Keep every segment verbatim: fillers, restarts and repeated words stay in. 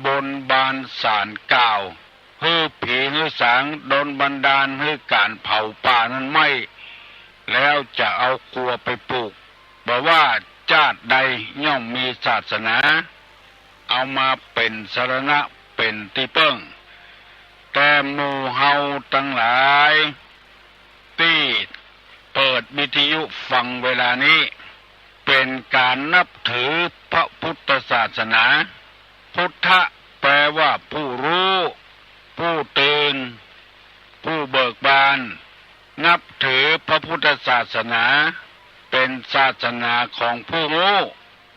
บนบานศาลกล่าว หื้อผีหื้อสางดลบันดาลหื้อก๋านเผาป่านั้นไหม้ แล้วจะเอาครัวไปปลูก บ่ว่าจาติใดย่อมมีศาสนา เอามาเป๋นสรณะเป๋นตี้เปิ้ง แต่หมู่เฮาตังหลายตี้เปิดวิทยุฟังเวลานี้ เป๋นก๋านนับถือพระพุทธศาสนา พุทธะแปลว่าผู้ฮู้ ผู้ตื่น ผู้เบิกบาน นับถือพระพุทธศาสนา เป๋นศาสนาของผู้ฮู้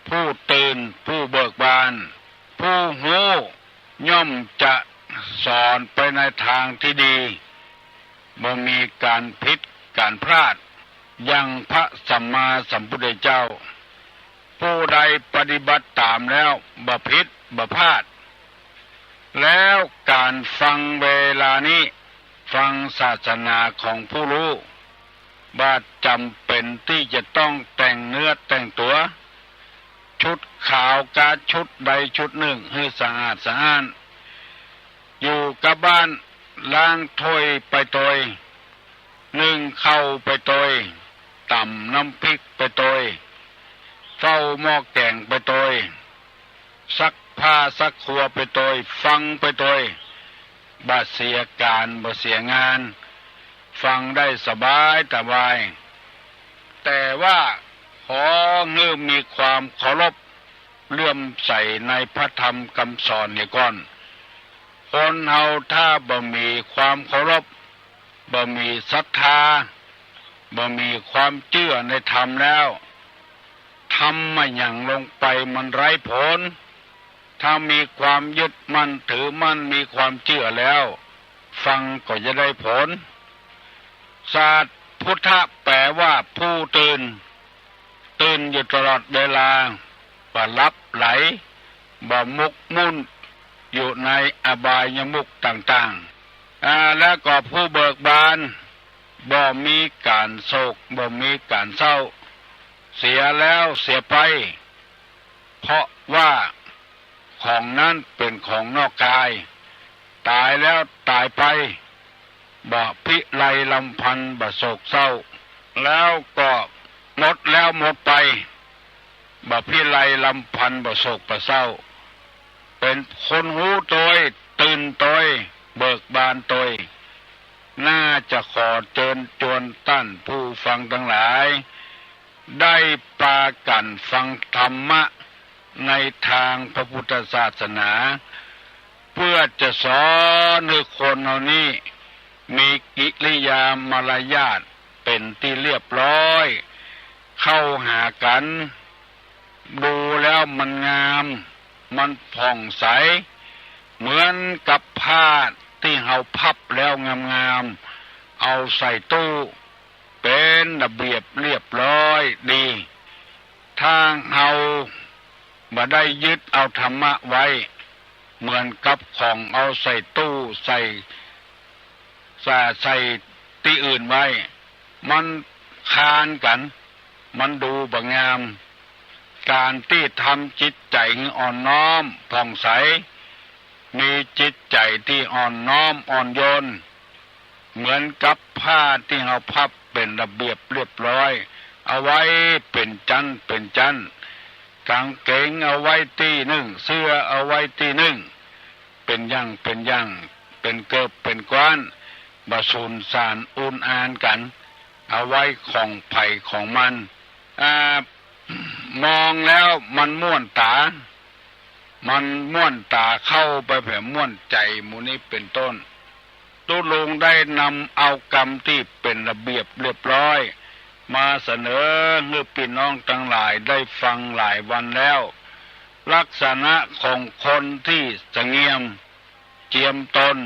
ผู้ตื่น ผู้เบิกบาน ผู้ฮู้ย่อมจะสอนไปในตางตี้ดี บ่มีก๋านผิดก๋านพลาด อย่างพระสัมมาสัมพุทธเจ้า ผู้ใดปฏิบัติต๋ามแล้วบ่ผิดบ่พลาด แล้วก๋านฟังเวลานี้ ฟังศาสนาของผู้ฮู้ บ่จ๋ำเป๋นตี้จะต้องแต่งเนื้อแต่งตั๋ว ชุดขาวกาชุดใดชุดนึ่งหื้อสะอาดสะอ้าน อยู่กับบ้านล้างถ้วยไปตวย นึ่งข้าวไปตวย ต๋ำน้ำพริกไปตวย เฝ้าหม้อแก๋งไปตวย ซักผ้าซักครัวไปตวย ฟังไปตวย บ่เสียก๋านบ่เสียงาน ฟังได้สบายสบาย แต่ว่าขอหื้อมีความเคารพเลื่อมใสในพระธรรมกำสอนเหียก่อน คนเฮาถ้าบ่มีความเคารพ บ่มีศรัทธา บ่มีความเจื้อในธรรมแล้ว ทำอะหยังลงไปมันไร้ผล ถ้ามีความยึดมั่นถือมั่น มีความเจื้อแล้ว ฟังก็จะได้ผล ศาสตร์พุทธะแปลว่าผู้ตื่น ตื่นอยู่ตลอดเวลา บ่หลับไหล บ่หมกมุ่นอยู่ในอบายมุขต่างๆ อ่า แล้วก็ผู้เบิกบาน บ่มีก๋านโศก บ่มีก๋านเศร้า เสียแล้วเสียไป เพราะว่าของนั้นเป๋นของนอกกาย ต๋ายแล้วต๋ายไป บ่พิไรรำพันบ่โศกเศร้า แล้วก็หมดแล้วหมดไป บ่พิไรรำพันบ่โศกบ่เศร้า เป๋นคนฮู้ตวย ตื่นตวย เบิกบานตวย น่าจะขอเจิญจวนต้านผู้ฟังตังหลาย ได้ปากั๋นฟังธรรมะในตางพระพุทธศาสนา เปื้อจะสอนหื้อคนเฮานี้มีกิริยามารยาทเป๋นตี้เรียบร้อย เข้าหากั๋น ดูแล้วมันงาม มันผ่องใส เหมือนกับผ้าตี้เฮาพับแล้วงามๆ เอาใส่ตู้ เป๋นระเบียบเรียบร้อยดี ถ้าเฮาบ่ได้ยึดเอาธรรมะไว้ เหมือนกับของเอาใส่ตู้ ใส่ ใส่ ใส่ตี้อื่นไว้ มันคลานกั๋น มันดูบ่งาม ก๋านตี้ทำจิตใจ๋หื้ออ่อนน้อมผ่องใส มีจิตใจ๋ตี้อ่อนน้อมอ่อนโยน เหมือนกับผ้าตี้เฮาพับเป๋นระเบียบเรียบร้อย เอาไว้เป๋นจั๊นเป๋นจั๊น ก๋างเก๋งเอาไว้ตี้นึ่ง เสื้อเอาไว้ตี้นึ่ง เป๋นอย่างเป๋นอย่าง เป๋นเกิบเป๋นก๊าน บ่สูญสานอุนอานกั๋น เอาไว้ของใผของมัน อ่า มองแล้วมันม่วนต๋า มันม่วนต๋าเข้าไปแผลม่วนใจ๋ หมู่นี้เป๋นต้น ตุ๊ลุงได้นำเอากำตี้เป๋นระเบียบเรียบร้อย มาเสนอหื้อปี้น้องตังหลายได้ฟังหลายวันแล้ว ลักษณะของคนตี้สะเงียมเจียมตน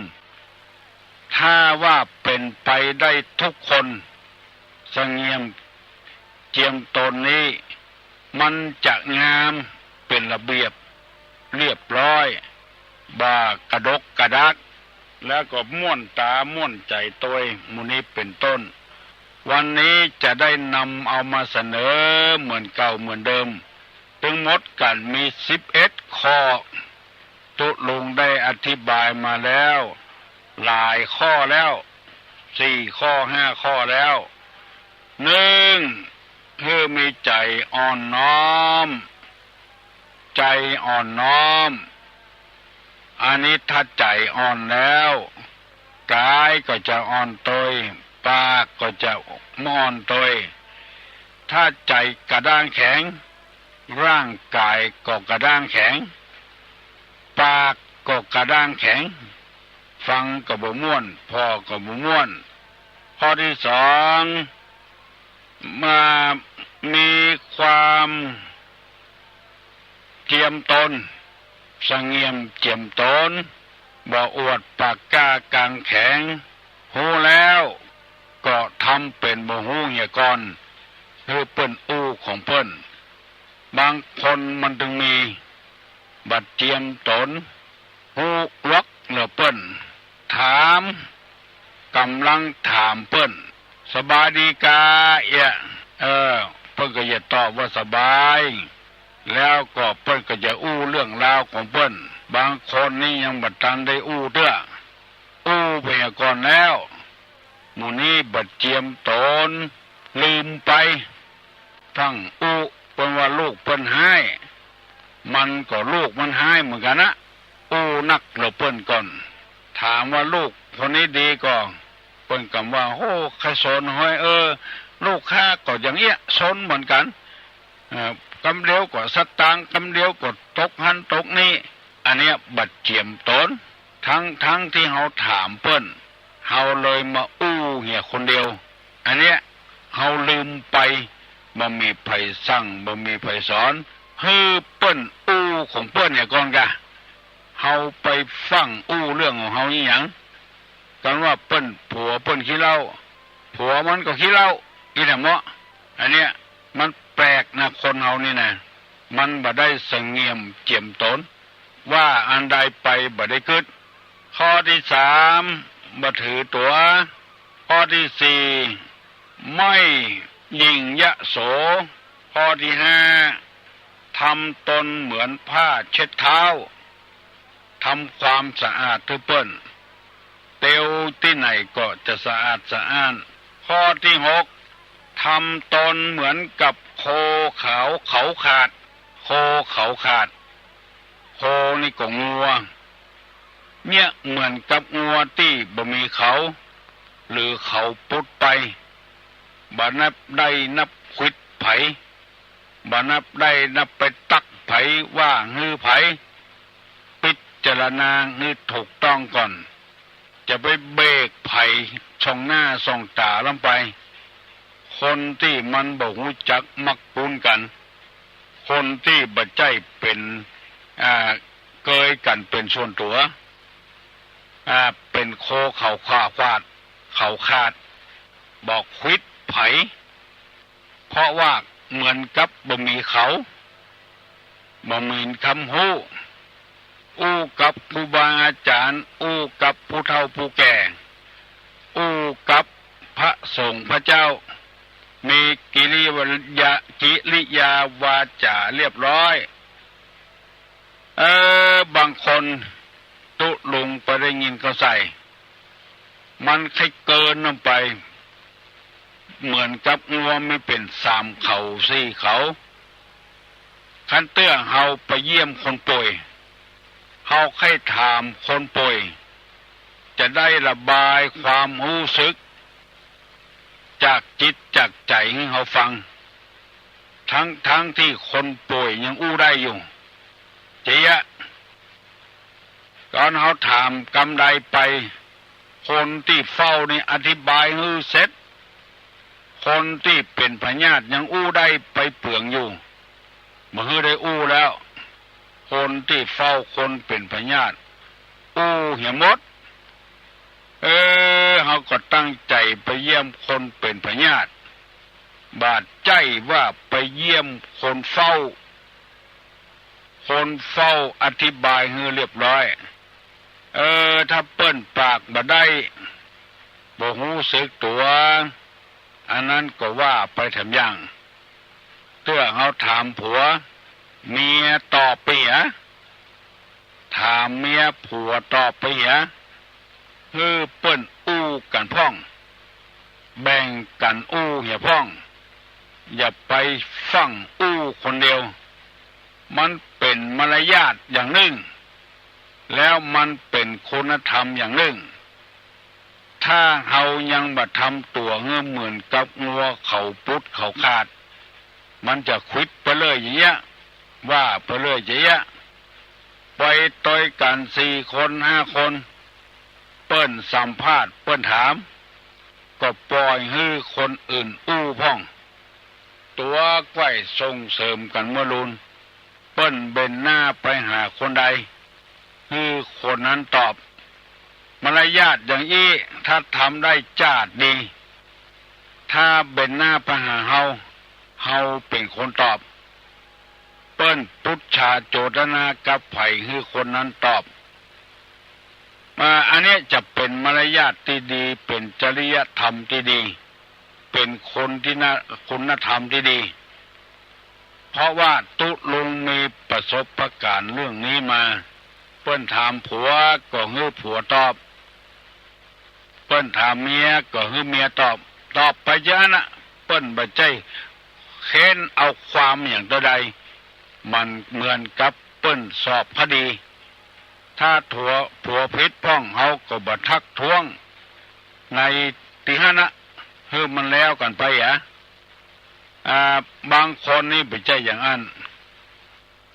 ถ้าว่าเป๋นไปได้ทุกคน สะเงียมเจียมตนนี้ มันจะงามเป๋นระเบียบเรียบร้อย บ่กระดกกระดัก แล้วก็ม่วนต๋าม่วนใจ๋ตวย หมู่นี้เป๋นต้น วันนี้จะได้นำเอามาเสนอเหมือนเก่าเหมือนเดิม ตึงหมดกั๋นมีสิบเอ็ดข้อ ตุ๊ลุงได้อธิบายมาแล้วหลายข้อแล้ว สี่ข้อ ห้าข้อแล้ว นึ่ง หื้อมีใจ๋อ่อนน้อม ใจ๋อ่อนน้อม อันนี้ถ้าใจ๋อ่อนแล้ว ก๋ายก็จะอ่อนตวย ปากก็จะบ่อ่อนตวย ถ้าใจ๋กระด้างแข็ง ร่างก๋ายก็กระด้างแข็ง ปากก็กระด้างแข็ง ฟังก็บ่ม่วน ผ่อก็บ่ม่วน ข้อตี้สอง มามีความเจียมต๋น สะเงี่ยมเจียมต๋น บ่อวดปากกล้ากางแข็ง ฮู้แล้วก็ทำเป๋นบ่ฮู้เหียก่อน หื้อเปิ้นอู้ของเปิ้น บางคนมันตึงมี บ่เจียมต๋น ฮู้ลวกเหลือเปิ้น ถาม ก่ำลังถามเปิ้น สบายดีกาเอี้ย เออ เปิ้นก็จะตอบว่าสบาย แล้วก็เปิ้นก็จะอู้เรื่องราวของเปิ้น บางคนนี่ยังบ่ตันได้อู้เตื้อ อู้ไปก่อนแล้ว หมู่นี้บ่เจียมต๋น ลืมไป ฟั่งอู้เปิ้นว่าลูกเปิ้นฮ้าย มันก็ลูกมันฮ้ายเหมือนกั๋นนะ อู้นักเหลือเปิ้นก่อน ถามว่าลูกคนนี้ดีก่อ เปิ้นกำว่า โอ้ ใค่สนฮ้อย เออ ลูกข้าก็อย่างเอี้ย สนเหมือนกั๋น เอ่อ กำเดียวก็สตางค์ กำเดียวก็ตกหั้นตกนี้ อันเนี้ยบ่เจียมต๋น ตึงๆ ตี้เฮาถามเปิ้น เฮาเลยมาอู้เหียคนเดียว อันเนี้ยเฮาลืมไป บ่มีใผสั่ง บ่มีใผสอน หื้อเปิ้นอู้ของเปิ้นเหียก่อนกา เฮาไปฟั่งอู้เรื่องของเฮาอี้หยัง กันว่าเปิ้น ผัวเปิ้นขี้เหล้า ผัวมันก็ขี้เหล้า อี้แหละเมาะ อันเนี้ยมันแปลกนะ คนเฮานี่นะ มันบ่ได้สะเงี่ยมเจียมต๋น ว่าอันใดไปบ่ได้กึ๊ด ข้อตี้สาม บ่ถือตั๋ว ข้อตี้สี่ ไม่หยิ่งยโส ข้อตี้ห้า ทำตนเหมือนผ้าเช็ดเท้า ทำความสะอาดหื้อเปิ้น เตียวตี้ไหนก็จะสะอาดสะอ้าน ข้อตี้หก ทำตนเหมือนกับโคเขา เขาขาด โคเขาขาด โคนี่ก็งัว เยียะเหมือนกับงัวตี้บ่มีเขา หรือเขาปุดไป บ่นับได้นับขวิดใผ บ่นับได้นับไปตั๊กใผ ว่าหื้อใผ พิจารณาหื้อถูกต้องก่อน จะไปเบรกใผส่องหน้าส่องต๋าล้ำไป คนตี้มันบ่ฮู้จักมักปูนกั๋น คนตี้บ่ใจ้เป๋น อ่า เกยกั๋นเป๋นส่วนตั๋ว อ่า เป๋นโคเขาขาด เขาขาด บ่ขวิดใผ เพราะว่าเหมือนกับบ่มีเขา บ่มีกำฮู้ อู้กับครูบาอาจ๋ารย์ อู้กับผู้เฒ่าผู้แก่ อู้กับพระสงฆ์พระเจ้า มีกิริยา กิริยาวาจ๋าเรียบร้อย เออ บางคนตุ๊ลุงไปได้ยินเขาใส่ มันใค่เกินออกไป เหมือนกับงัวมีเป๋นสามเขาสี่เขา คันเตื้อเฮาไปเยี่ยมคนป่วย เฮาใค่ถามคนป่วย จะได้ระบายความฮู้สึก จากจิตจากใจ๋หื้อเฮาฟัง ตึงๆ ตี้คนป่วยยังอู้ได้อยู่ เจ๊ยะ ต๋อนเฮาถามกำใดไป คนตี้เฝ้านี่อธิบายหื้อเสร็จ คนตี้เป๋นพยาธิยังอู้ได้ไปเปืองอยู่ บ่หื้อได้อู้แล้ว คนตี้เฝ้าคนเป๋นพยาธิ อู้เหียหมด เออ เฮาก็ตั้งใจ๋ไปเยี่ยมคนเป๋นพยาธิ บ่าใจ้ว่าไปเยี่ยมคนเฝ้า คนเฝ้าอธิบายหื้อเรียบร้อย เออ ถ้าเปิ้นปากบ่ได้ บ่ฮู้สึกตั๋ว อันนั้นก็ว่าไปแถมอย่าง เตื้อเฮาถามผัว เมียตอบเปีย ถามเมีย ผัวตอบไปเหีย หื้อเปิ้นอู้กั๋นพ่อง แบ่งกั๋นอู้เหียพ่อง อย่าไปฟั่งอู้คนเดียว มันเป๋นมารยาทอย่างนึ่ง แล้วมันเป๋นคุณธรรมอย่างนึ่ง ถ้าเฮายังบ่ทำตั๋วหื้อเหมือนกับงัวเขาปุ๊ดเขาขาด มันจะขวิดไปเรื่อยอย่างเงี้ย ว่าไปเรื่อยอย่างเงี้ย ไปตวยกั๋นสี่คนห้าคน เปิ้นสัมภาษณ์ เปิ้นถาม ก็ปล่อยหื้อคนอื่นอู้พ่อง ตั๋วใก้ส่งเสริมกั๋นมัวลูน เปิ้นเบนหน้าไปหาคนใด หื้อคนนั้นตอบ มารยาทอย่างอี้ ถ้าทำได้จ้าดดี ถ้าเบนหน้าไปหาเฮา เฮาเป๋นคนตอบ เปิ้นปุจฉาโจตนากับใผ หื้อคนนั้นตอบ อ่า อันเนี้ยจะเป๋นมารยาทตี้ดี เป๋นจริยธรรมตี้ดี เป๋นคนตี้น่า คุณธรรมตี้ดี เพราะว่าตุ๊ลุงมีประสบการณ์เรื่องนี้มา เปิ้นถามผัวก็หื้อผัวตอบ เปิ้นถามเมียก็หื้อเมียตอบ ตอบไปอย่างนั้นน่ะ เปิ้นบ่ใจ้เค้นเอาความอย่างเต้าใด มันเหมือนกับเปิ้นสอบคดี ถ้าผัว ผัวผิดพ่อง เฮาก็บ่ทักท้วงในตี้หั้นน่ะ หื้อมันแล้วกั๋นไปอะ อ่า บางคนนี่บ่ใจ้อย่างอั้น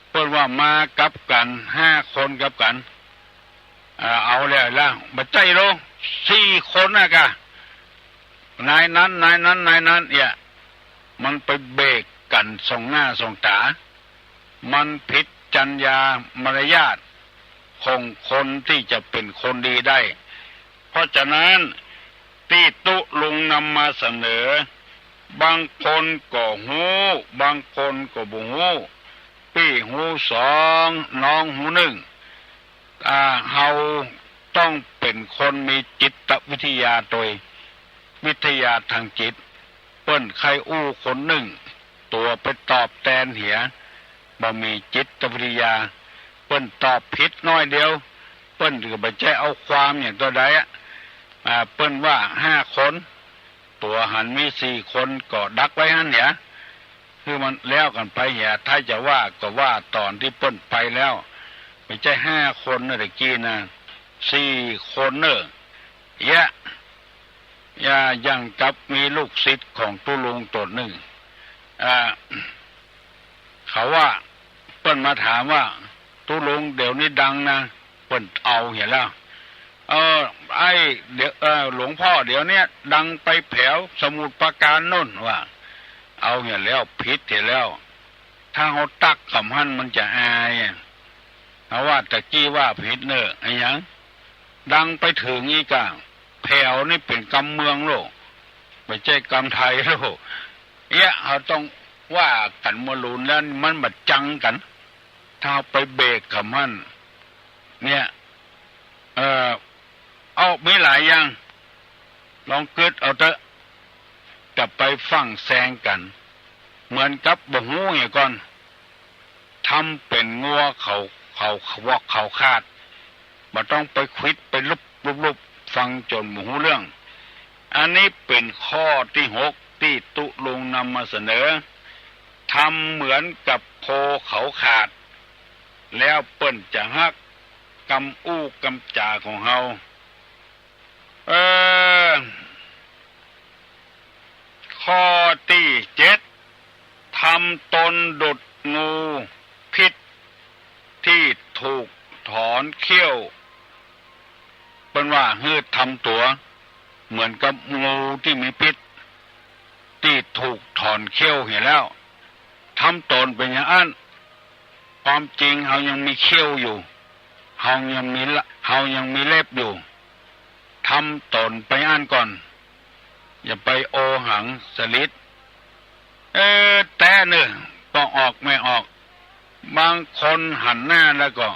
เปิ้นว่ามากับกั๋นห้าคนกับกั๋น อ่า เอาแล้วละ บ่ใจ้โล สี่คนน่ะกะ นายนั้น นายนั้น นายนั้น เนี่ย มันไปเบรกกั๋นส่องหน้าส่องต๋า มันผิดจรรยามารยาทของคนตี้จะเป๋นคนดีได้ เพราะฉะนั้น ตี้ตุ๊ลุงนำมาเสนอ บางคนก็ฮู้ บางคนก็บ่ฮู้ ปี้ฮู้สอง น้องฮู้นึ่ง อ่า เฮาต้องเป๋นคนมีจิตวิทยาตวย วิทยาตางจิต เปิ้นใค่อู้คนนึ่ง ตั๋วไปตอบแตนเหีย บ่มีจิตวิทยา เปิ้นตอบผิดน้อยเดียว เปิ้นก็บ่ใจ้เอาความอย่างเต้าใดอะ อ่า เปิ้นว่าห้าคน ตั๋วหันมีสี่คนก็ดักไว้หั้นเหีย หื้อมันแล้วกั๋นไปเหีย ถ้าจะว่าก็ว่าต๋อนตี้เปิ้นไปแล้ว บ่ใจ้ห้าคนเน่อ ตะกี้น่ะ สี่คนเน่อ เยียะ อย่า อย่างกับมีลูกศิษย์ของตุ๊ลุงต๋นนึ่ง อ่า เขาว่า เปิ้นมาถามว่า ตุ๊ลุงเดี๋ยวนี้ดังนะ เปิ้นเอาเหียแล้ว เออ ไอ้ เดี๋ยว เออ หลวงพ่อเดี๋ยวเนี้ยดังไปแผวสมุทรปราการโน่น ว่า เอาเหียแล้ว ผิดเหียแล้ว ถ้าเฮาตักกำหั้นมันจะอายอะ เฮาว่าตะกี้ว่าผิดเน่อ อะหยัง ดังไปเถิงอี้ก่า แผวนี่เป๋นกำเมืองโลก บ่ใจ้กำไทยโลก เยียะ เฮาต้องว่ากั๋นมัวลูนแล้ว มันบ่จังกั๋น ถ้าเฮาไปเบรกกำหั้น เนี่ย เอ่อ เอา มีหลายอย่าง ลองกึ๊ดเอาเต๊อะ จะไปฟั่งแซงกั๋น เหมือนกับบ่ฮู้เหียก่อน ทำเป๋นงัวเขา เขา เขาวอกเขาขาด บ่ต้องไปขวิดไปลุบลุบลุบ ฟังจ๋นบ่ฮู้เรื่อง อันนี้เป๋นข้อตี้หกตี้ตุ๊ลุงนำมาเสนอ ทำเหมือนกับโคเขาขาด แล้วเปิ้นจะฮักกำอู้กำจ๋าของเฮา เออ ข้อตี้เจ็ด ทำตนดุจงูพิษตี้ถูกถอนเขี้ยว เปิ้นว่าหื้อทำตั๋วเหมือนกับงูตี้มีพิษ ตี้ถูกถอนเขี้ยวเหียแล้ว ทำต๋นเป๋นอย่างอั้น ความจริงเฮายังมีเขี้ยวอยู่ เฮายังมีละ เฮายังมีเล็บอยู่ ทำต๋นไปอั้นก่อน อย่าไปโอหังสลิด เออ แต๊เน่อ ปอออกแม่ออก บางคนหันหน้าแล้วก็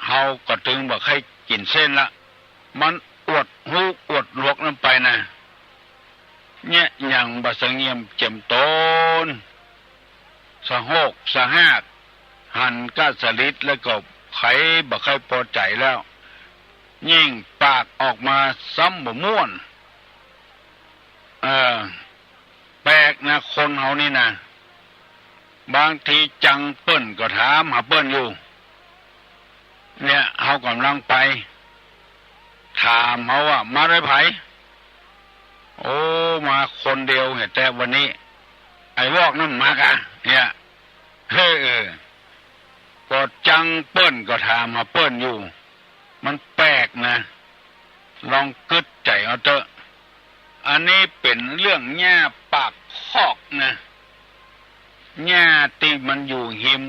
เฮาก็ตึงบ่ใค่กิ๋นเส้นละ มันอวดฮู้อวดหลวกนั้นไปนะ เนี่ย อย่างบ่สะเงียมเจียมต๋น สะโฮกสะฮาก หันก้าสลิดแล้วก็ ใผบ่ใค่ปอใจ๋แล้ว ยิ่งปากออกมาซ้ำบ่ม่วน เออ แปลกนะ คนเฮานี่นะ บางทีจังเปิ้นก็ถามหาเปิ้นอยู่ เนี่ย เฮาก่ำลังไป ถามเฮาว่า มาตวยใผ โอ้ มาคนเดียวเหีย แต่วันนี้ ไอ้วอกนั้นมากะ เนี่ย เฮ้อ เออ ก็จังเปิ้นก็ถามหาเปิ้นอยู่ มันแปลกนะ ลองกึ๊ดใจ๋เอาเต๊อะ อันนี้เป๋นเรื่องหญ้าปากคอกนะ หญ้าตี้มันอยู่ฮิม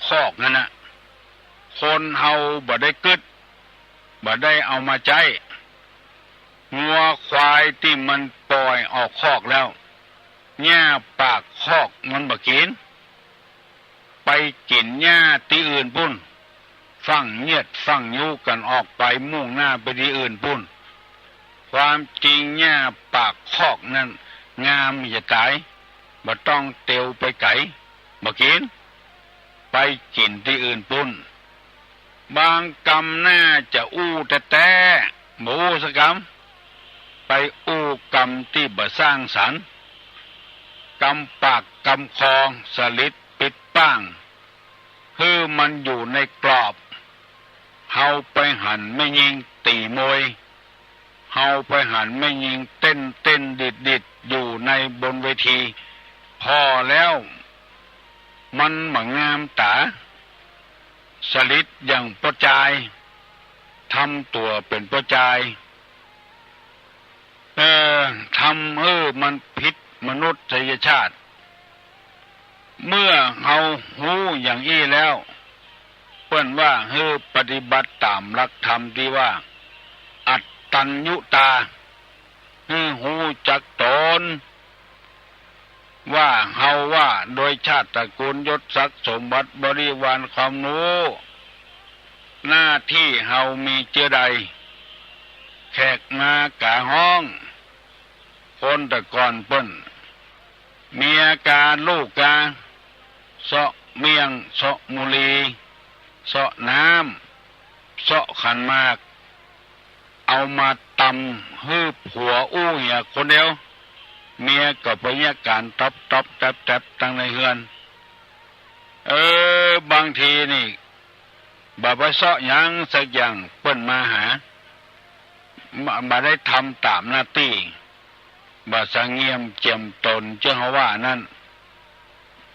คอกนั่นนะ คนเฮาบ่ได้กึ๊ด บ่ได้เอามาใจ๊ งัวควายตี้มันป่อยออกคอกแล้ว หญ้าปากคอกมันบ่กิ๋น ไปกิ๋นหญ้าตี้อื่นปู้น ฟั่งเยียดฟั่งยูกั๋นออกไป มุ่งหน้าไปตี้อื่นปู้น ความจริงหญ้าปากคอกนั้นงามจะต๋าย บ่ต้องเตียวไปไก๋ บ่กิ๋น ไปกิ๋นตี้อื่นปู้น บางกำน่าจะอู้แต๊ๆ บ่อู้สักกำ ไปอู้กำตี้บ่สร้างสรรค์ กำปากกำคอ สลิดปิดป้าง หื้อมันอยู่ในกรอบ เฮาไปหันแม่ญิงตี๋มวย เฮาไปหันแม่ญิงเต้นๆ ดีดๆ อยู่ในบนเวที ผ่อแล้วมันบ่งามต๋า สลิดอย่างป้อจาย ทำตั๋วเป๋นป้อจาย เออ ทำหื้อมันผิดมนุษยชาติ เมื่อเฮาฮู้อย่างอี้แล้ว เปิ้นว่าหื้อปฏิบัติต๋ามหลักธรรมตี้ว่า อัตตัญญูตา หื้อฮู้จักต๋น ว่าเฮาว่า โดยชาติตระกูลยศศักดิ์สมบัติบริวารความฮู้ หน้าตี้เฮามีเจื้อใด แขกมากาฮ้อง คนแต่ก่อนเปิ้น เมียกาลูกกา เซาะเมี่ยง เซาะมุลี เซาะน้ำ เซาะขันหมาก เอามาตำหื้อผัวอู้เหียคนเดียว เมียก็ไปเยียะก๋านต๊อบๆ แต๊บๆ ตังในเฮือน เออ บางทีนี่ บ่ไปเซาะหยังสักอย่าง เปิ้นมาหา บ่ บ่ได้ทำต๋ามหน้าตี้ บ่สำเนียมเจียมต๋น เจ้าเฮาว่านั้น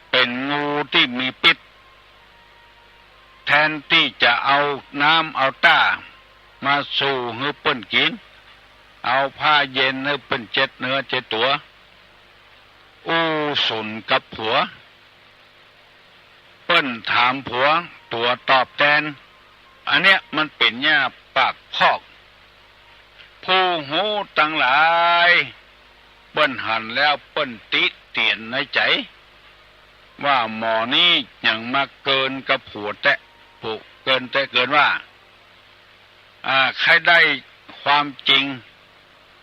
เป๋นงูตี้มีปิ๊ษ แทนตี้จะเอาน้ำเอาต้ามาสู่หื้อเปิ้นกิ๋น เอาผ้าเย็นหื้อเปิ้นเช็ดเนื้อเช็ดตั๋ว อู้สุนกับผัว เปิ้นถามผัว ตั๋วตอบแตน อันเนี้ยมันเป๋นหญ้าปากคอก ผู้ฮู้ตังหลาย เปิ้นหันแล้วเปิ้นติเตียนในใจ๋ ว่าหมอนี้หยังมาเกินกับผัวแต๊ ผู้เกินแต๊เกินว่า อ่า ใค่ได้ความจริง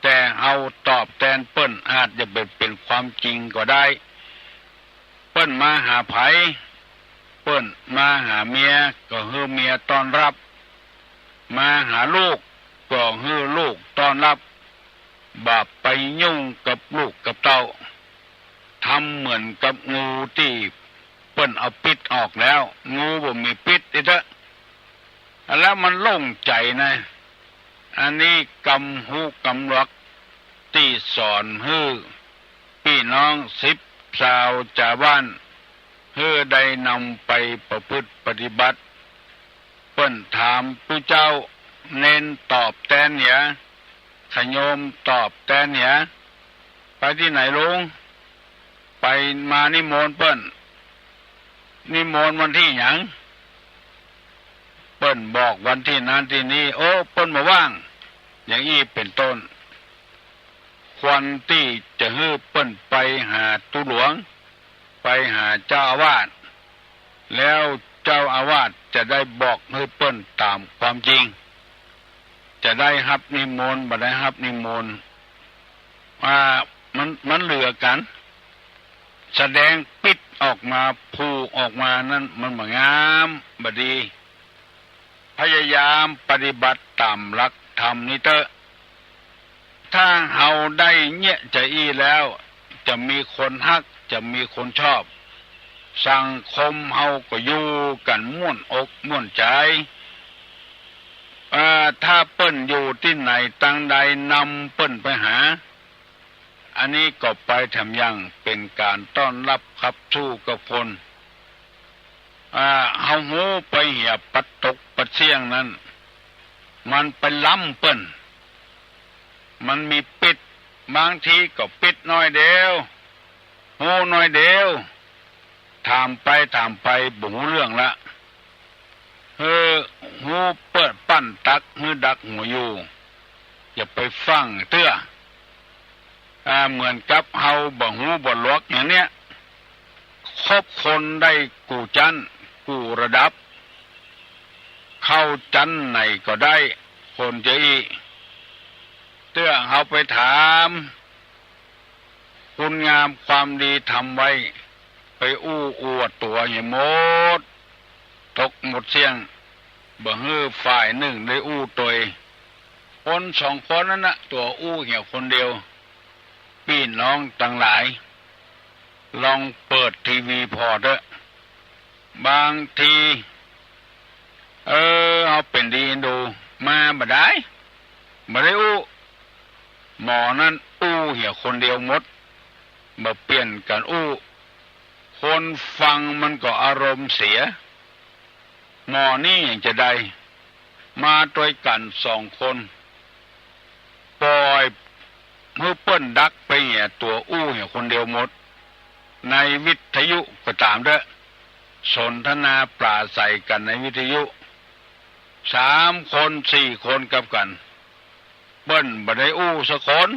แต่เฮาตอบแตนเปิ้นอาจจะเป๋น เป๋นความจริงก็ได้ เปิ้นมาหาใผ เปิ้นมาหาเมียก็หื้อเมียต้อนรับ มาหาลูกก็หื้อลูกต้อนรับ บ่าไปยุ่งกับลูกกับเต้า ทำเหมือนกับงูตี้เปิ้นเอาปิ๊ษออกแล้ว งูบ่มีปิ๊ษอีกเต๊อะ แล้วมันโล่งใจ๋นะ อันนี้กำฮู้กำหลักตี้สอนหื้อปี้น้องสิบซาวจาวบ้าน หื้อได้นำไปประพฤติปฏิบัติ เปิ้นถามผู้เจ้า เณรตอบแตนเหีย ขะโยมตอบแตนเหีย ไปตี้ไหนลุง ไปมานิมนต์เปิ้น นิมนต์วันตี้หยัง เปิ้นบอกวันตี้นั้นตี้นี้ โอ้ เปิ้นบ่ว่าง อย่างอี้เป๋นต้น ควรตี้จะหื้อเปิ้นไปหาตุ๊หลวง ไปหาเจ้าอาวาส แล้วเจ้าอาวาสจะได้บอกหื้อเปิ้นต๋ามความจริง จะได้ฮับนิมนต์ บ่ได้ฮับนิมนต์ อ่า มัน มันเหลือกั๋น แสดงปิ๊ษออกมา ผูกออกมานั้นมันบ่งาม บ่ดี พยายามปฏิบัติต๋ามหลักธรรมนี้เต๊อะ ถ้าเฮาได้เยียะจาอี้แล้ว จะมีคนฮัก จะมีคนชอบ สังคมเฮาก็อยู่กั๋นม่วนอกม่วนใจ๋ เอ่อ ถ้าเปิ้นอยู่ตี้ไหนตางใด นำเปิ้นไปหา อันนี้ก็ไปแถมยังเป๋นก๋านต้อนฮับขับสู้กับคน อ่า เฮาฮู้ไปเหียปะตกปะเสี้ยงนั้น มันไปล้ำเปิ้น มันมีปิ๊ด บางทีก็ปิ๊ดน้อยเดียว ฮู้น้อยเดียว ถามไปถามไปบ่ฮู้เรื่องละ เออ ฮู้เปิ้นปั้นตั๊กหื้อดักหัวอยู่ อย่าไปฟังเตื้อ อ่า เหมือนกับเฮาบ่หูบ่หลวกอย่างเนี้ย คบคนได้กู้จั้นกู้ระดับ เข้าจั้นไหนก็ได้ คนจะอี้ เตื้อเฮาไปถามคุณงามความดีทำไว้ ไปอู้อวดตั๋วเหียหมด ตกหมดเสี้ยง บ่หื้อฝ่ายนึ่งได้อู้ตวย คนสองคนนั้นนะ ตั๋วอู้เหียคนเดียว ปี้น้องตังหลาย ลองเปิดทีวีผ่อเต๊อะ บางที เออ เอาเป๋นดีดู มาบ่ได้ บ่ได้อู้ หมอนั้นอู้เหียคนเดียวหมด บ่เปลี่ยนกั๋นอู้ คนฟังมันก็อารมณ์เสีย หมอนี่ยังจะได้ มาตวยกั๋นสองคน ป่อยหื้อเปิ้นดักไปเหียตั๋วอู้เหียคนเดียวหมด ในวิทยุก็ต๋ามเต๊อะ สนทนาปราศรัยกั๋นในวิทยุ สามคนสี่คนกับกั๋น เปิ้นบ่ได้อู้สักคน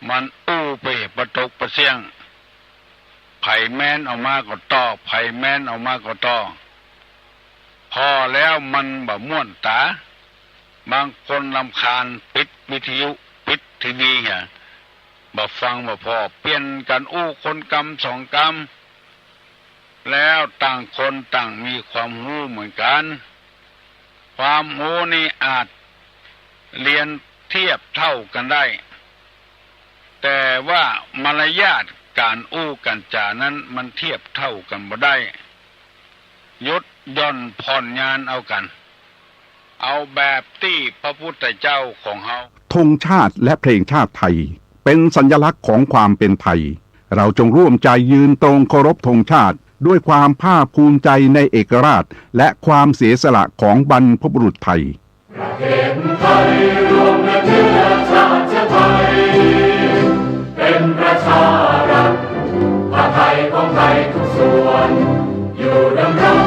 มันอู้ไปปะตกปะเสี้ยง ไผแม้นออกมาก็ต่อ ไผแม้นออกมาก็ต่อ ผ่อแล้วมันบ่ม่วนต๋า บางคนรำคาญ ปิดวิทยุ ปิดทีวีเหีย บ่ฟังบ่ผ่อ เปลี่ยนกั๋นอู้คนกำสองกำ แล้วต่างคนต่างมีความฮู้เหมือนกั๋น ความฮู้นี่อาจเรียนเทียบเต้ากั๋นได้ แต่ว่ามารยาทก๋านอู้ก๋านจ๋านั้นมันเทียบเต้ากั๋นบ่ได้ หยุดหย่อนผ่อนญาณเอากั๋น เอาแบบตี้พระพุทธเจ้าของเฮา ธงชาติและเพลงชาติไทย เป็นสัญลักษณ์ของความเป็นไทย เราจงร่วมใจยืนตรงเคารพธงชาติ ด้วยความภาคภูมิใจในเอกราช และความเสียสละของบรรพบุรุษไทย ประเทศไทยรวมเป็นเชื้อชาติไทย เป็นประชารัฐ ผ้าไทยของไทยทุกส่วน อยู่ดำรง